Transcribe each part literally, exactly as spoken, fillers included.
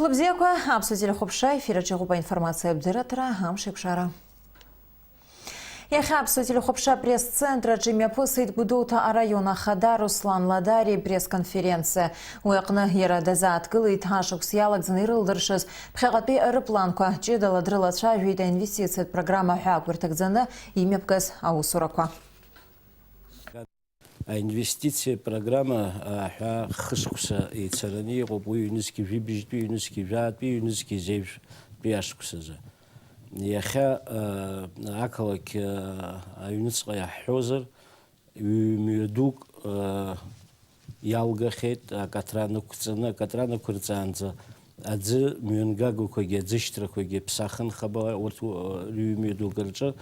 Лыбзиақәа, аԥсуа телехәаԥшра ефир аҿы иҟоуп аинформациатә дырраҭара, амш еиқәшара. Иахьа аԥсуа телехәаԥшра апресс-центр аҿы имҩаԥысит Гәдоуҭа араион ахада Руслан Ладари ипресс-конференциа. Уи аҟны иара дазааҭгылеит ашықәс иалагӡаны ирылдыршаз ԥхьаҟатәи рыпланқәа, ҷыдала дрылацәажәеит аинвестициатә программа ҳәа агәырҭагӡаны имҩаԥгаз аусурақәа. Аинвестициа программа, а, ҳәа хышықәса еицараны иҟоуп, уи ҩнызқьи жәибжьтәи, ҩнызқьи жәаатәи, ҩнызқьи зеижәтәи ашықәсазы. Иахьа, а, ақалақь, а, аҩныҵҟа иаҳҳәозар, ҩ-, мҩа дук, а, иалгахьеит, акаҭран ықәҵаны, акаҭран ықәырҵаанӡа аӡы мҩангагақәагьы, аӡышьҭрақәагьы ԥсахын хаба, урҭ, у-, рҩымҩа дук рҿы.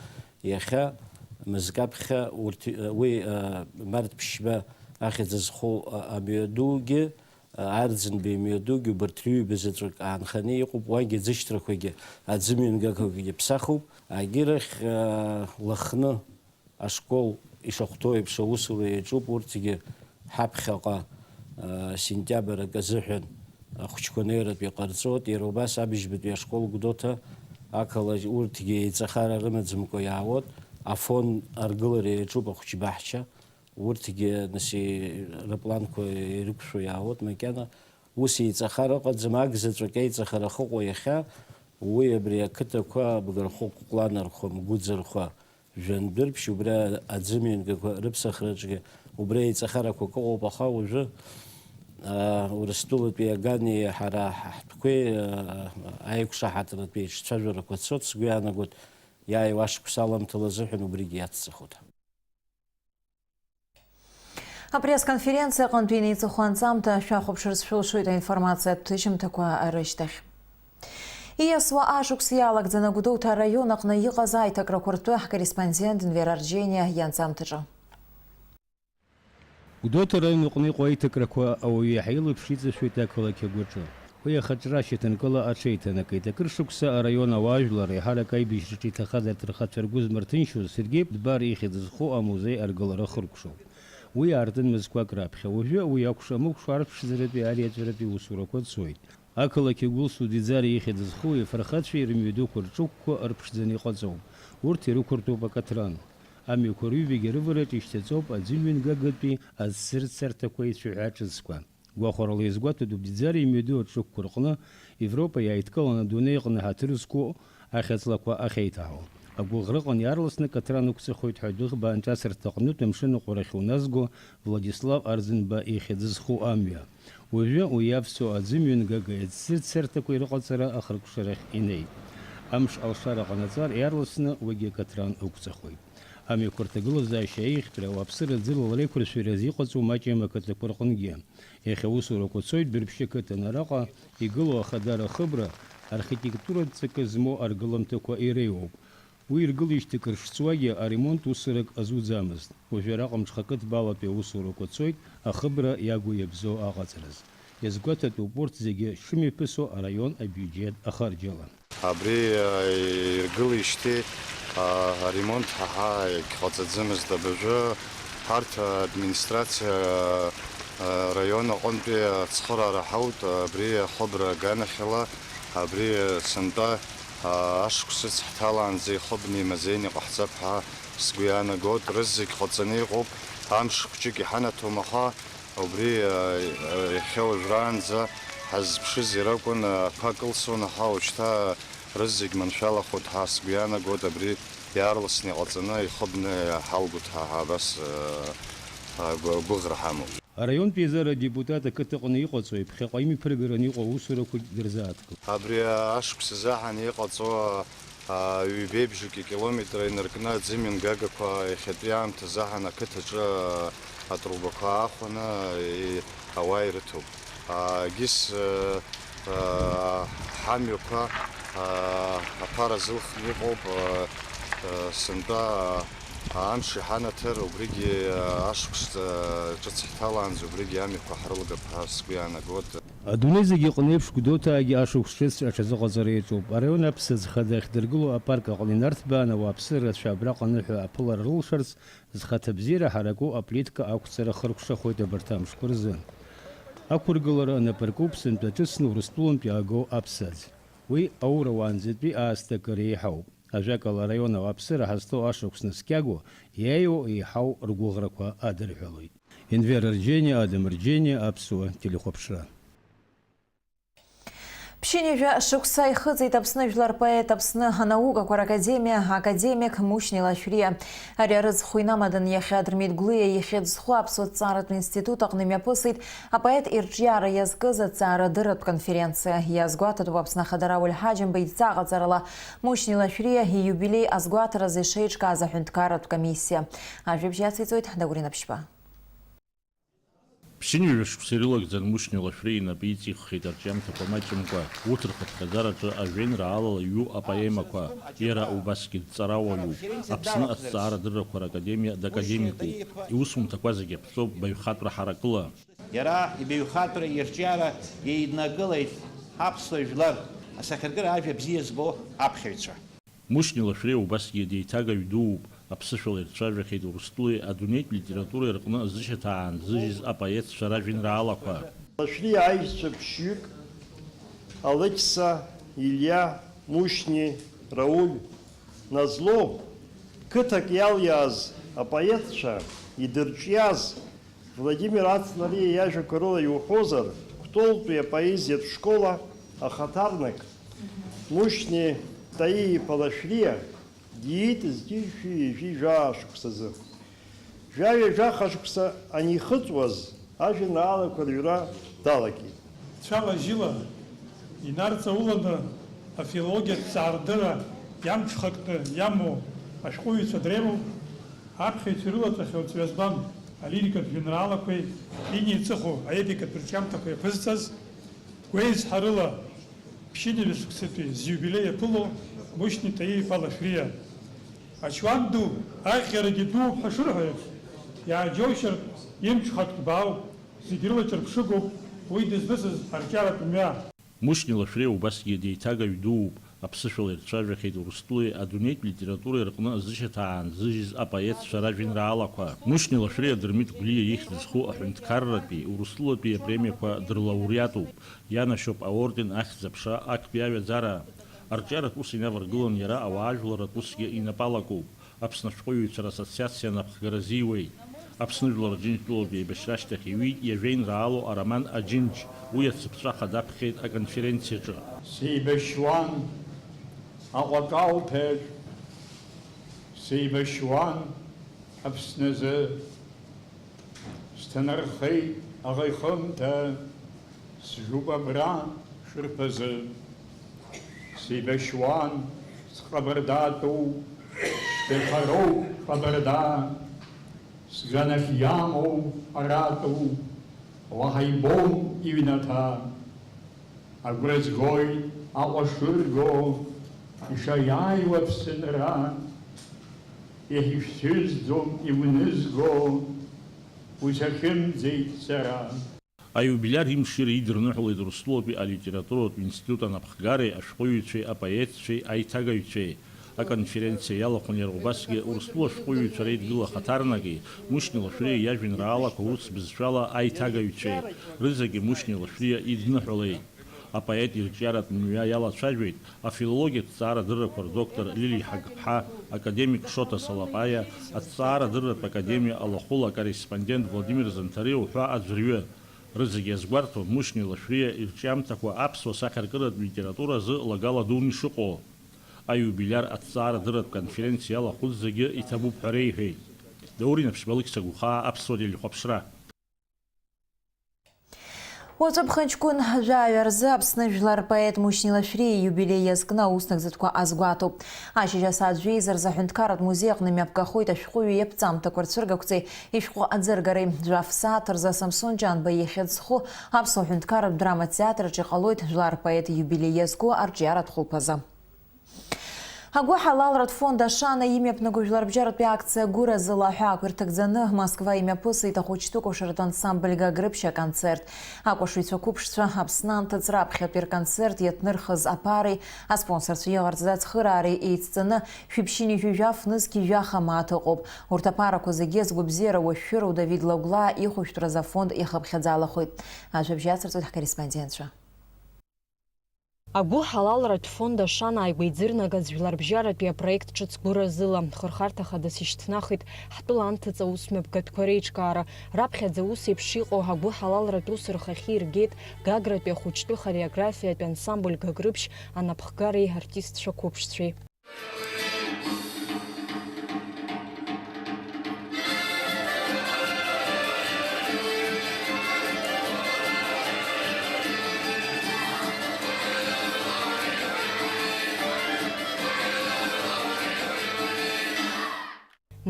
Иахьа мызкаԥхьа урҭ, уи, а, март ԥшьба ахьӡ зху, а, амҩадугьы, а, Арӡынба имҩадугьы, убарҭ рҩба заҵәык аанханы иҟоуп, уагьы аӡышьҭрақәагьы, аӡымҩангагақәагьы ԥсахуп. Агьырахь, а, Лыхны ашкол ишахәҭоу еиԥш аусура иаҿуп, урҭгьы ҳаԥхьаҟа, а, сентиабр акы азыҳәан ахәыҷқәа неиратә иҟарҵоит, иара убас абыжьбатәи ашкол Гәдоуҭа ақалақь урҭгьы еиҵахара рымаӡамкәа иаауеит, Афон аргылара иаҿуп ахәыҷбаҳча, урҭгьы, нас, и-, рыпланқәа ирықәшәо иаауеит, макьана ус еиҵахара ыҟаӡам, ак заҵәык еиҵахара ахыҟоу иахьа, уи абри ақыҭақәа Абгархәы, Кәыкланархәы, Мгәыӡырхәа, Жәандәырԥшь, убра аӡымҩангақәа рыԥсахраҿгьы убра еиҵахарақәак ыҟоуп, аха уажәы, аа, Урыстәылатәи агани ҳара ҳтәқәеи, аа, аиқәшаҳаҭратәи еиҿцәажәарақәа цоит, сгәы иаанагоит, иааиуа ашықәс аламҭала азыҳәан убригьы иацҵахоит. Апресс-конференциа аҟынтәи инеиҵыху анҵамҭа шәахәаԥшырц шәылшоит аинформациатә ҭыжьымҭақәа рышьҭахь. Ииасуа ашықәс иалагӡаны Гәдоуҭа араион аҟны иҟаз аиҭакрақәа ртәы ҳкорреспондент Нвера Арџьениа ианҵамҭаҿы. Гәдоуҭа араион аҟны иҟоу аиҭакрақәа ауаҩы иаҳа илаԥш иҵашәоит ақалақь агәаҿы. Уи ахаҿра ашьаҭанкыла аҽеиҭанакит. Акыр шықәса араион ауаажәлар, еиҳарак аибашьраҿы иҭахаз аҭынхацәа ргәы змырҭынчуаз Сергеи Дбар ихьӡ зху амузеи аргылара хыркәшоуп. Уи аартын мызқәак раԥхьа. Уажәы уи акәша-мыкәша арԥшӡаратәи ариаҵәаратәи усурақәа цоит. Ақалақь Гәылсу Диӡари ихьӡ зху ифырхацәеи рымҩадуқәа рҿықәқәа ырԥшӡаны иҟаҵоуп. Урҭ ирықәыртәоуп акаҭран. Амҩақәа рыҩбагьы рывараҿ ишьҭаҵоуп аӡымҩангагатәи азцырцарҭақәа ицәаҳәа ҿыцқәа. Гәахәарала иазгәаҭатәуп Диӡари имҩаду аҿықәқәа рҟны Европа иааидкыланы адунеи аҟны ҳаҭыр зқәу ахьаҵлақәа ахьеиҭаҳау. Агәыӷраҟны иаарласны акаҭран ықәҵахоит ҳәа адәыӷба анҿасырҭа аҟнытә амшын аҟәарахь уназго Владислав Арӡынба ихьӡ зху амҩа. Уажәы уи иавсо аӡымҩангага иаццырцарҭақәа ирыҟаҵара ахыркәшарахь инеит. Амш алшара ҟанаҵар, иаарласны уигьы акаҭран ықәҵахоит. Амҩақәа рҭагылазаашьа аиӷьтәра, ауааԥсыра аӡыра лреиқәыршәара азы иҟаҵоу маҷым ақыҭақәа рҟынгьы. Иахьа аусурақәа цоит Дәырԥшьы ақыҭан, араҟа игылоу ахадара ахыбра архитектуратә ҵакы змоу аргыламҭақәа иреиуоуп. Уи иргылеижьҭеи кыр шцуагьы аремонт усурак азуӡамызт. Уажәы араҟа мҽхакы ҭбаалатәи аусурақәа цоит ахыбра иагу иабзоу аҟаҵараз. Иазгәаҭатәуп урҭ зегьы шымҩаԥысуа араион абиуџьет ахарџьала. Абри, а, иргылеижьҭеи, а, аремонт ҳаҳа егьҟаҵаӡамызт. Абыржәы ҳарҭ администрациа, а, араион аҟынтәи ацхыраара ҳауит, абри ахыбра аганахьала, абри сынтәа, а, ашықәс ыцҳҭалаанӡа ихыбны имазеины иҟаҳҵап ҳәа сгәы иаанагоит. Рызегь ҟаҵаны иҟоуп, амш хәҷык иҳанаҭом, аха Убри, а, а, иахьа уажәраанӡа ҳаззыԥшыз иракәын, а, ақәа кылсуан, аха уажәшьҭа рызегь маншәалахоит ҳәа сгәы иаанагоит, абри иаарласны иҟаҵаны ихыбны иаҳалгоит ҳәа, ҳәа абас, а, а, гәы-, гәыӷра ҳамоуп. Араионтә еизара адепутат ақыҭаҟны иҟаҵои, ԥхьаҟа имҩаԥыргараны иҟоу аусурақәагь дырзааҭгылт. Абри ашықәс азыҳәан иҟаҵоу, а, ҩбеи бжаки километра инаркны аӡымҩангагақәа иахьатәи аамҭазы аҳан ақыҭаҿы, а, атрубақәа аахәаны, и-, ауаа ирыҭоуп. А, егьыс, а, а, ҳамҩақәа, а, аԥара зылхны иҟоуп, а, а, сынтәа, а, амш иҳанаҭыр, убригьы, а, ашықәс, а, ҿыц ҳҭалаанӡа убригьы амҩақәа ҳрылгап ҳәа сгәы иаанагоит. Адунеи зегьы иҟны еиԥш, Гәдоуҭаагьы ашықәс ҿыц аҽазыҟаҵара иаҿуп. Араион аԥсаӡ хада ахьдыргыло апарк аҟны инарҭбааны ауааԥсыра рацәа абраҟа аныҳәа аԥылара рылшарц зхаҭабзиара ҳараку аплитка ақәҵара хыркәшахоит абарҭ амшқәа рзы. Ақәыргылара анапыркуп сынтәа ҿыцны Урыстәылантә иаагоу аԥсаӡ. Уи аура уаанӡатәи аасҭа акыр еиҳауп. Ажәакала, араион ауааԥсыра ҳазҭоу ашықәс наскьагоу иааиуа еиҳау ргәыӷрақәа адырҳәалоит. Енвер Рџьениа, Адам Рџьениа, Аԥсуа телехәаԥшра. Ԥшьынҩажәа шықәса ихыҵит Аԥсны жәлар поет, Аԥсны анаукақәа ракадемиа академик Мушьни Лашәриа. Ари арыцхә инамадан иахьа Дырмит Гәлиа ихьӡ зху аԥсуа ҭҵааратә институт аҟны имҩаԥысит апоет ирҿиара иазкыз аҭҵаарадырратә конференциа. Иазгәаҭатәуп Аԥсны Ахадара Уаль Ҳаџьымба идҵа аҟаҵарала Мушьни Лашәриа ииубилеи азгәаҭаразы ишеиҿкааз аҳәынҭқарратә комиссиа. Ажәабжь иациҵоит Дагәыр Инаԥшьба. Ԥшьынҩажәа шықәса ирылагӡан Мушьни Лашәриа инапы иҵиххит арҿиамҭақәа маҷымкәа, урҭ рхыԥхьаӡараҿы ажәеинраалала иҩу апоемақәа. Иара убасгьы дҵарауаҩуп, Аԥсны аҭҵаарадыррақәа ракадемиа дакадемикуп, иусумҭақәа зегьы аԥҵоуп баҩхатәра ҳаракыла. Иара ибаҩхатәра, ирҿиара еиднакылеит аԥсуа жәлар, асахьаркыра ажәа бзиа збо аԥхьаҩцәа. Мушьни Лашәриа убасгьы деиҭагаҩ дууп, аԥсышәала ирцәажәахьеит Урыстәылеи адунеитә литературеи рҟны зышьаҭа аанзыжьыз апоетцәа ражәеинраалақәа. Лашәриа аишьцәа ԥшьҩык, Алықьса, Илиа, Мушьни, Рауль, Назло, қыҭак иалиааз апоетцәа идырҿиаз, Владимир Ацлариа иажәақәа рыла иуҳәозар, Кәтолтәи апоезиатә школа ахаҭарнак Мушьни Таииԥа Лашәриа диит зқьи жәшәи ҩажәи жәаа шықәсазы. Жәаҩа-жәаха шықәса анихыҵуаз, ажәеинраалақәа рыҩра далагеит. Цәала-жьыла инарҵауланы афилологиатә ҭҵаарадырра иамҽхакны иамоу ашәҟәыҩҩцәа дреиуоуп. Аԥхьаҩцәа ирылаҵахьоу ҵҩа збам алирикатә жәеинраалақәеи инеиҵыху аепикатә рҿиамҭақәа иаԥызҵаз, гәеизҳарыла ԥшьынҩажәа шықәсатәи зиубилеи иаԥыло Мушьни Таииԥа Лашәриа. Ачуан ду, аӷьӷьарагьы дууп ҳәа шырҳәо еиԥш, иааџьоушьартә имҽхак ҭбаауп, зегь рыла ҿырԥшыгоуп уи дызнысыз арҿиаратә мҩа. Мушьни Лашәриа убасгьы деиҭагаҩ дууп, аԥсышәала ирцәажәахьеит Урыстәылеи адунеитә литературеи рҟны зышьаҭа аанзыжьыз апоетцәа ражәеинраалақәа. Мушьни Лашәриа Дырмит Гәлиа ихьӡ зху аҳәынҭқарратәи, Урыстәылатәи апремиақәа дырлауреатуп, ианашьоуп аорден Ахьӡ-аԥша, актәи аҩаӡара. Арҿиаратә ус инаваргылан иара ауаажәларратә усгьы инапы алакуп. Аԥсны ашәҟәыҩҩцәа рассоциациа анапхгара азиуеит. Аԥсны Жәлар Аџьынџьтәылатә еибашьра ашьҭахь иҩит иажәеинраало ароман Аџьынџь, уи ацыԥҵәа хада аԥхьеит аконференциаҿы. Сеибашьуан Аҟәа калҭаҿ, сеибашьуан Аԥсназы. Сҭанархеит аӷа ихымҭа, сжәуп абра шәырԥазы. Сеибашьуан сҟабардатәу, сшьҭахароуп ҟабарда, сганахь иамоу аратәу, уаҳа ибом иҩнаҭа. Агәра згоит Аҟәа шырго, ишаиааиуа Аԥсынра, иахьышәцәызӡом игәнызго, усахьымӡеит сара. Аиубилиар имшира идырныҳәалеит Урыстәылатәи алитературатә институт анапхгареи ашәҟәыҩҩцәеи апоетцәеи аиҭагаҩцәеи. Аконференциа иалахәын иара убасгьы Урыстәыла ашәҟәыҩҩцәа реидгыла ахаҭарнаки, Мушьни Лашәриа иажәеинраалақәа урыс бызшәала аиҭагаҩцәеи, рызегьы Мушьни Лашәриа идныҳәалеит. Апоет ирҿиаратә мҩа иалацәажәеит афилологиатә ҭҵаарадыррақәа рдоктор Лилиа Ҳагԥҳа, академик Шоҭа Салаҟаиа, аҭҵаарадырратә академиа алахәыла акорреспондент Владимир Занҭариа уҳәа аӡәырҩы. Рызегьы иазгәарҭон Мушьни Лашәриа ирҿиамҭақәа аԥсуа сахьаркыратә литература азы лагала дуны ишыҟоу. Аиубилиар аҭҵаарадырратә конференциа иалахәыз зегьы иҭабуп ҳәа реиҳәеит. Даур Инаԥшьба, Алықьса Гәхаа, Аԥсуа телехәаԥшра. Уаҵәы ԥхынҷкәын жәаҩа рзы Аԥсны жәлар рпоет Мушьни Лашәриа ииубилеи иазкны аус нагӡатәқәа азгәаҭоуп. Ашьыжь асааҭ жәеиза рзы аҳәынҭқарратә музеи аҟны имҩаԥгахоит ашәҟәыҩҩы иаԥҵамҭақәа рцәыргақәҵеи ишәҟәы аӡыргареи. Жәаф сааҭ рзы Самсон Ҷанба ихьӡ зху аԥсуа ҳәынҭқарратә драма театраҿы иҟалоит жәлар рпоет ииубилеи иазку арҿиаратә хәылԥазы. Агәыҳалалратә фонд Ашана имҩаԥнаго жәларбжьаратәи акциа гәыразыла аҳәаақәа ирҭагӡаны Москва имҩаԥысит ахәыҷтәы кәашаратәы ансамбль Гагрыԥшь аконцерт. Акәашаҩцәа қәыԥшцәа Аԥсны анҭыҵра аԥхьатәи рконцерт иаҭнырхыз аԥареи аспонсорцәа иҟарҵаз ацхыраареи еицҵаны шәиԥшьыни жәаҩа фнызқьи жәаха мааҭ ыҟоуп. Урҭ аԥарақәа зегьы азгәабзиара уашәшәыроу Давид Лагәлаа ихәышәтәразы афонд иахыԥхьаӡалахоит. Ажәабжь ацырҵоит ҳкорреспондентцәа. Агәыҳалалратә фонд Ашана ааигәа иӡырнагаз жәларбжьаратәи апроект ҿыц гәыразыла, хырхарҭа хадас ишьҭнахит ҳтәыла анҭыҵ аусмҩаԥгатәқәа реиҿкаара. Раԥхьаӡа ус еиԥш иҟоу агәыҳалалратә ус рхахьы иргеит Гагратәи ахәыҷтәы хореографиатә ансамбль Гагрыԥшь анапхгареи артистцәа қәыԥшцәеи.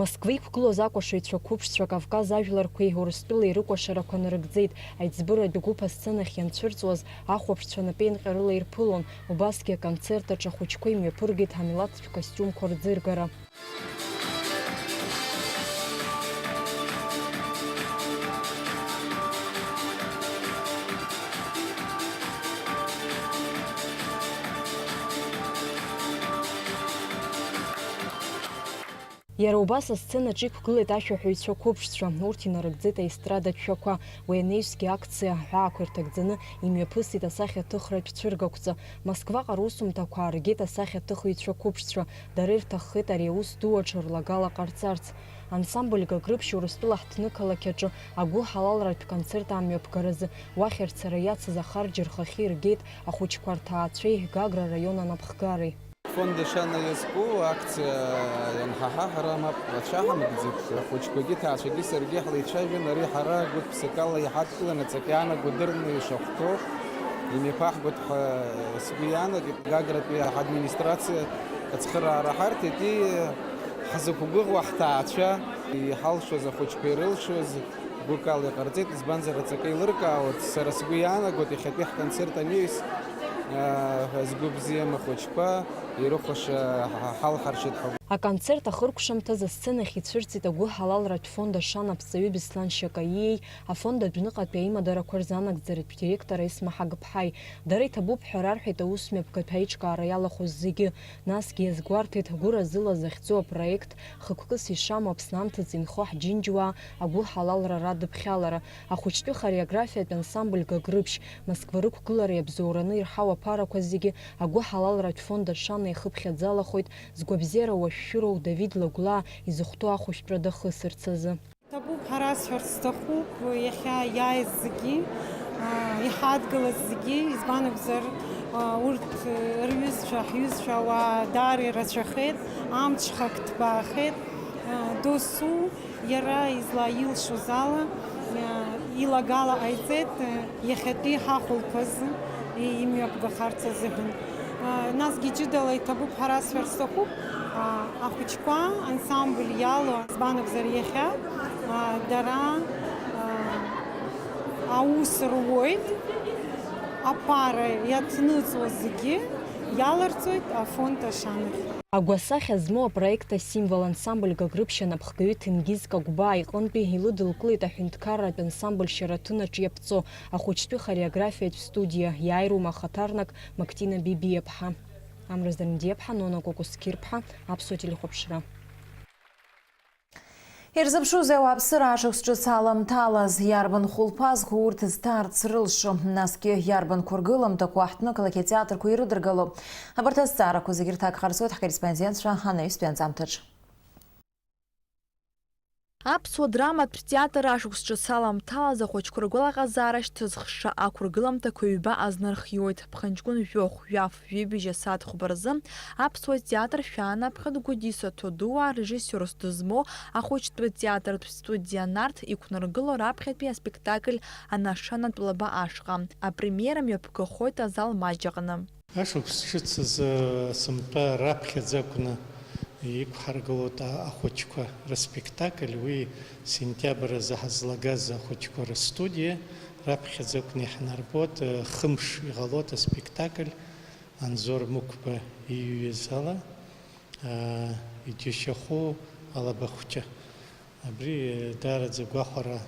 Москва иқәгылоз акәашаҩцәа қәыԥшцәа Кавказ ажәларқәеи Урыстәылеи рыкәашарақәа нарыгӡеит. Аиҵбыратә гәыԥ асценахь ианцәырҵуаз, ахәаԥшцәа напеинҟьарыла ирԥылон. Убасгьы аконцерт аҿы ахәыҷқәа имҩаԥыргеит ҳамилаҭтә костиумқәа рӡыргара. Иара убас асценаҿ иқәгылеит ашәаҳәаҩцәа қәыԥшцәа, урҭ инарыгӡеит аестрадатә шәақәа. Уи анаҩсгьы акциа аҳәаақәа ирҭагӡаны имҩаԥысит асахьаҭыхратә цәыргақәҵа. Москваҟа русумҭақәа ааргеит асахьаҭыхыҩцәа қәыԥшцәа, дара ирҭаххеит ари аус ду аҿы рлагала ҟарҵарц. Ансамбль Гагрыԥшь Урыстәыла ҳҭнықалақь аҿы агәыҳалалратә концерт амҩаԥгаразы уахь рцара иацыз ахарџь рхахьы иргеит ахәыҷқәа рҭаацәеи Гагра араион анапхгареи. Фонд Ашана иазку акциа ианҳаҳа, ҳара мап рацәаҳамкӡеит. Ахәыҷқәагьы, ҭаацәагьы, саргьы ҳлеицәажәан, ари ҳара гәык-ԥсыкала иҳадкыланы, аҵак иаанаго дырны ишахәҭоу имҩаԥаҳгоит ҳәа сгәы иаанагеит. Гагратәи ҳадминистрациа ацхыраара ҳарҭеит, и, ҳзықәгәыӷуа ҳҭаацәа, иҳалшоз ахәыҷқәа ирылшоз, гәыкала иҟарҵеит, избанзар, аҵакы еилыркаауеит. Сара сгәы иаанагоит, иахьатәи ҳконцерт аниҩс, аа, ҳәа згәы бзиам ахәыҷқәа ирыхәаша ҳа-, ҳалҳаршеит ҳәа. Аконцерт ахыркәшамҭаз асценахь ицәырҵит агәыҳалалратә фонд Ашана аԥҵаҩы Беслан Шьакаиеи афонд адәныҟатәи аимадарақәа рзанагӡаратә директор Есма Ҳагыԥҳаи. Дара иҭабуп ҳәа рарҳәеит аусмҩаԥгатә аиҿкаара иалахәыз зегьы. Насгьы иазгәарҭеит гәыразыла захьӡу апроект, хықәкыс ишамоу Аԥсны анҭыҵ инхо ҳџьынџьуаа агәыҳалалра радыԥхьалара, ахәыҷтәы хореографиатә ансамбль Гагрыԥшь, Москва рықәгылара иабзоураны ирҳау аԥарақәа зегьы агәыҳалалратә фонд Ашана ихыԥхьаӡалахоит згәабзиара уашәшәыроу Давид Лагәлаа изыхәҭоу ахәышәтәра дахысырц азы. Ҭабуп ҳәа расҳәарц сҭахуп, иахьа иааиз зегьы, аа, иҳадгылаз зегьы, избан акәзар, аа, урҭ, э, рҩызцәа, ҳҩызцәа ауаа даара ирацәахеит, амҽхак ҭбаахеит, аа, досу иара излаилшоз ала, аа, илагала ҟаиҵеит, э, иахьатәи ҳахәылԥаз имҩаԥгахарц азыҳәан. Насгьы ҷыдала иҭабуп ҳәа расҳәар сҭахуп, ахәыҷқәа ансамбль иалоу, избан акәзар, иахьа дара аус руеит, аԥара иаҭныҵуа зегьы иаларҵоит афонд Ашанахь. Агәасахьа змоу апроект асимвол ансамбль Гагрыԥшь анапхгаҩы Ҭенгиз Кагәбаа иҟынтәи илыдылкылеит аҳәынҭқарратә ансамбль Шьараҭын аҿы иаԥҵоу ахәыҷтәы хореографиатә студиа, иааирума ахаҭарнак Мактина Бибиаԥҳа. Амра Здарндиаԥҳа, Нона Кәакәсқьырԥҳа, Аԥсуа телехәаԥшра. Ирзыԥшузеи ауааԥсыра ашықәс ҿыц аламҭалаз, иарбан хәылԥазқәа урҭ зҭаарц рылшо, насгьы иарбан қәыргыламҭақәа ҳҭнықалақь атеатрқәа ирыдыргало? Абарҭ азҵаарақәа зегьы рҭак ҟарҵоит ҳкорреспондентцәа анаҩстәи анҵамҭаҿ. Аԥсуа драматә театр ашықәс ҿыц аламҭалаз ахәыҷқәа ргәалаҟазаара шьҭызхша ақәыргыламҭақәа ҩба азнархиоит. Ԥхынҷкәын жәохә, жәаф, ҩажәи ҩажәа асааҭ хәба рзы Аԥсуа театр шәаанаԥхьоит Гәдиса Ҭодуаа режиссиорс дызмоу ахәыҷтәы театртә студиа Нарҭ иқәнаргыло раԥхьатәи аспектакль Анашанатә лаба ашҟа. Апремиера мҩаԥгахоит азал маҷ аҟны. Ашықәс ҿыц азы сынтәа раԥхьаӡа акәны иқәҳаргылоит а-, ахәыҷқәа рыспектакль. Уи сентиабр азы ҳазлагаз ахәыҷқәа рыстудиа раԥхьаӡа акәны иаҳнарбоит. Хымш иҟалоит аспектакль Анзор Мықәба иҩыз ала. Иџьашьахәу алаба хәҷы. Абри даараӡа гәахәара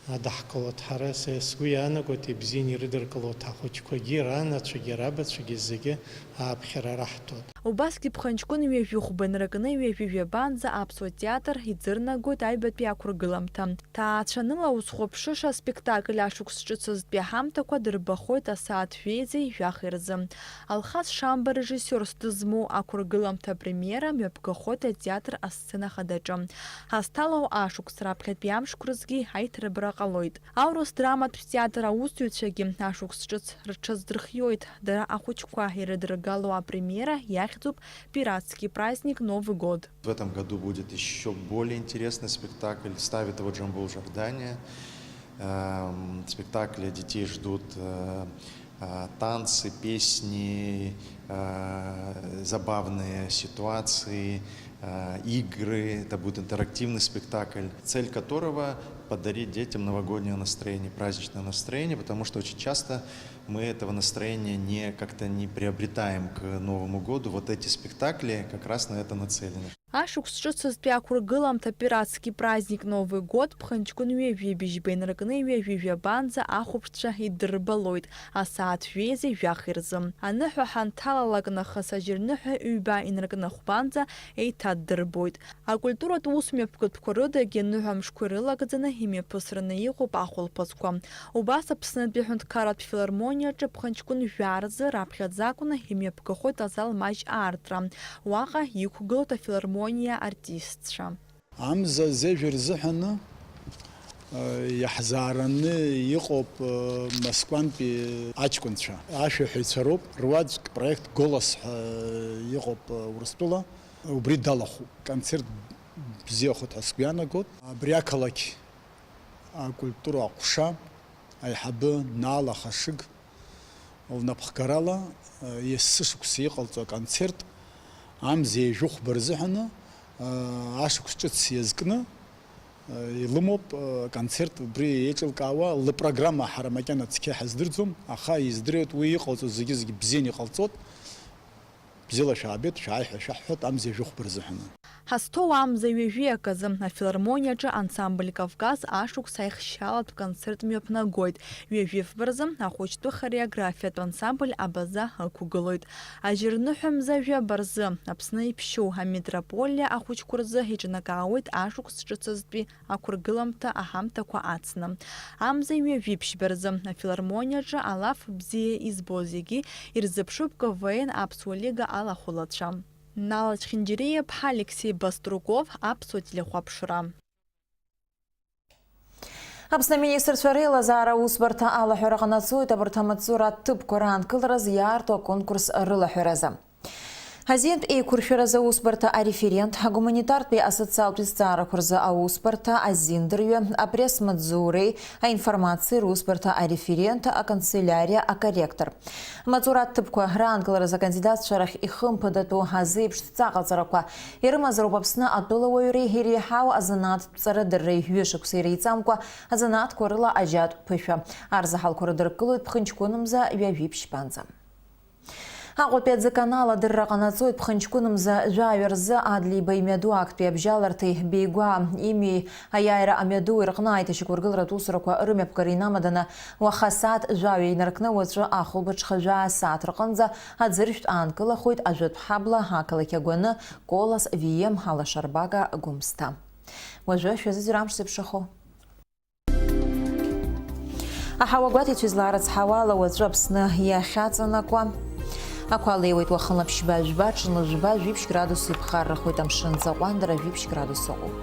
адаҳкылоит ҳара, са сгәы иаанагоит, ибзианы ирыдыркылоит ҳахәыҷқәагьы, ранацәагьы, рабацәагьы зегьы ааԥхьара раҳҭоит. Убасгьы ԥхынҷкәын ҩажәи хәба инаркны ҩажәи жәабанӡа аԥсуа театр иӡырнагоит аҩбатәи ақәыргыламҭа. Ҭаацәаныла узхәаԥшыша аспектакль ашықәс ҿыцызтәи аҳамҭақәа дырбахоит асааҭ жәеизеи жәахи рзы. Алхас Шамба режиссиорс дызмоу ақәыргыламҭа апремиера мҩаԥгахоит атеатр асцена хадаҿы. Ҳазҭалоу ашықәс раԥхьатәи амшқә рзгьы аиҭарбара ҟалоит. Аурыс драматә театр аусзуҩцәагьы ашықәс ҿыц рҽаздырхиоит. Дара ахәыҷқәа ирыдыргало апремиера иахьӡуп «Пиратский праздник Новый год». В этом году будет ещё более интересный спектакль. Ставит его Джамбул Джордания. Эм, спектакли детей ждут, э, э, танцы, песни, э, забавные ситуации, э, игры. Это будет интерактивный спектакль, цель которого — подарить детям новогоднее настроение, праздничное настроение, потому что очень часто мы этого настроения не, как-то не приобретаем к Новому году. Вот эти спектакли как раз на это нацелены. Ашықәс ҿыцызтәи ақәыргыламҭа «Пиратский праздник Новый год» ԥхынҷкәын ҩажәи быжьба инаркны ҩажәи жәабанӡа ахәаԥшцәа идырбалоит асааҭ жәеизеи жәахи рзы. Аныҳәа ҳанҭалалак нахыс ажьырныҳәа ҩба инаркны хәбанӡа еиҭаддырбоит. Акультуратә усмҩаԥгатәқәа рыдагьы ныҳәамшқәа ирылагӡаны имҩаԥысраны иҟоуп ахәылԥазқәа. Убас Аԥснытәи аҳәынҭқарратә филармониаҿы ԥхынҷкәын жәаа рзы раԥхьаӡа акәны имҩаԥгахоит азал маҷ аартра. Уаҟа иқәгылоит афилармониа артистцәа. Амза зежәа рзыҳәаны, э, иаҳзаараны иҟоуп, э, Москвантәи аҷкәынцәа. Ашәаҳәаҩцәа роуп, руаӡәк проект «Голос» ҳәа иҟоуп, э, Урыстәыла. Убри далахәуп. Концерт бзиахоит ҳәа сгәы иаанагоит. Абри ақалақь акультура аҟәша аиҳабы Наала Хашыг лнапхгарала, э, есышықәса иҟалҵо аконцерт амза ҩажәи хәба рзыҳәаны, э, ашықәс ҿыц иазкны, э, илымоуп, э, аконцерт убри еиҿылкаауа. Лпрограмма ҳара макьана цқьа ҳаздырӡом, аха издыруеит уи иҟалҵо зегьы-зегьы бзианы иҟалҵоит. Бзиала шәаабеит, шәааи ҳәа шәаҳҳәоит, амза ҩажәи хәба рзыҳәаны. Ҳазҭоу амза ҩажәи аказы афилармониаҿы ансамбль «Кавказ» ашықәс аихшьаалатә концерт мҩаԥнагоит. Ҩажәи фба рзы ахәыҷтәы хореографиатә ансамбль «Абаза» ықәгылоит. Ажьырныҳәа мза жәаба рзы Аԥсны иԥшьоу аметрополиа ахәыҷқәа рзы иҿнакаауеит ашықәс ҿыцызтәи ақәыргыламҭа аҳамҭақәа ацны. Амза ҩажәи ԥшьба рзы афилармониаҿы алаф бзиа избо зегьы ирзыԥшуп К В Н Аԥсуа Лига алахәылацәа. Нала Чхинџьариа-ԥҳа, Алексеи Баструков, Аԥсуа телехәаԥшра. Аԥсны аминистрцәа реилазаара аусбарҭа алаҳәара ҟанаҵоит абарҭ амаҵзура аҭыԥқәа раанкылараз иаарту аконкурс рылаҳәаразы. Азинтә еиқәыршәаразы аусбарҭа ареферент, агуманитартәи асоциалтәи зҵаарақәа рзы аусбарҭа азиндырҩы, апресс-маҵзуреи аинформациеи русбарҭа ареферент, аканцелиариа акорректор. Амаҵура аҭыԥқәа раанкыларазы акандидатцәа рахь ихымԥадатәу азеиԥш ҵаҟаҵарақәа ирымазароуп Аԥсны атәылауаҩреи иреиҳау азанааҭтә ҵарадырреи ҩышықәса иреиҵамкәа азанааҭқәа рыла ажьатә ԥышәа. Арзаҳалқәа рыдыркылоит ԥхынҷкәын мза ҩажәи ԥшьбанӡа. Аҟәатәи аӡыканал адырра ҟанаҵоит ԥхынҷкәын мза жәаҩа рзы Адлеиба имҩаду актәи абжьаларҭеи Беигәаа имҩеи аиааира амҩаду ирҟны аиҭашьақәыргыларатә усурақәа рымҩаԥгара инамаданы уаха асааҭ жәаҩа инаркны уаҵәы ахәылбыҽха жәаа сааҭ рҟынӡа аӡыршәтә аанкылахоит Ажәытә ҳабла ақалақь агәаны Колос В М алашарбага Гәымсҭа. Уажәы шәазыӡырҩ амш зеиԥшрахо. Аҳауа гәаҭеицәа излаарыцҳауа ала, уаҵәы Аԥсны иахьаҵанакуа ақәа леиуеит, уахынла ԥшьба жәба, ҽынла жәба, жәиԥшь градус иԥхаррахоит, амшын ҵаҟәандара жәиԥшь градус ыҟоуп.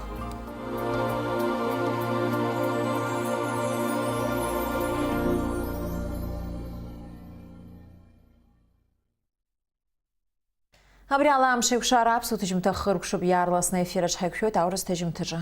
Абри ала амш еиқәшара аԥсуа ҭыжьымҭа хыркәшоуп, иаарласны аефир аҿы ҳаиқәшәоит аурыс ҭыжьымҭаҿы.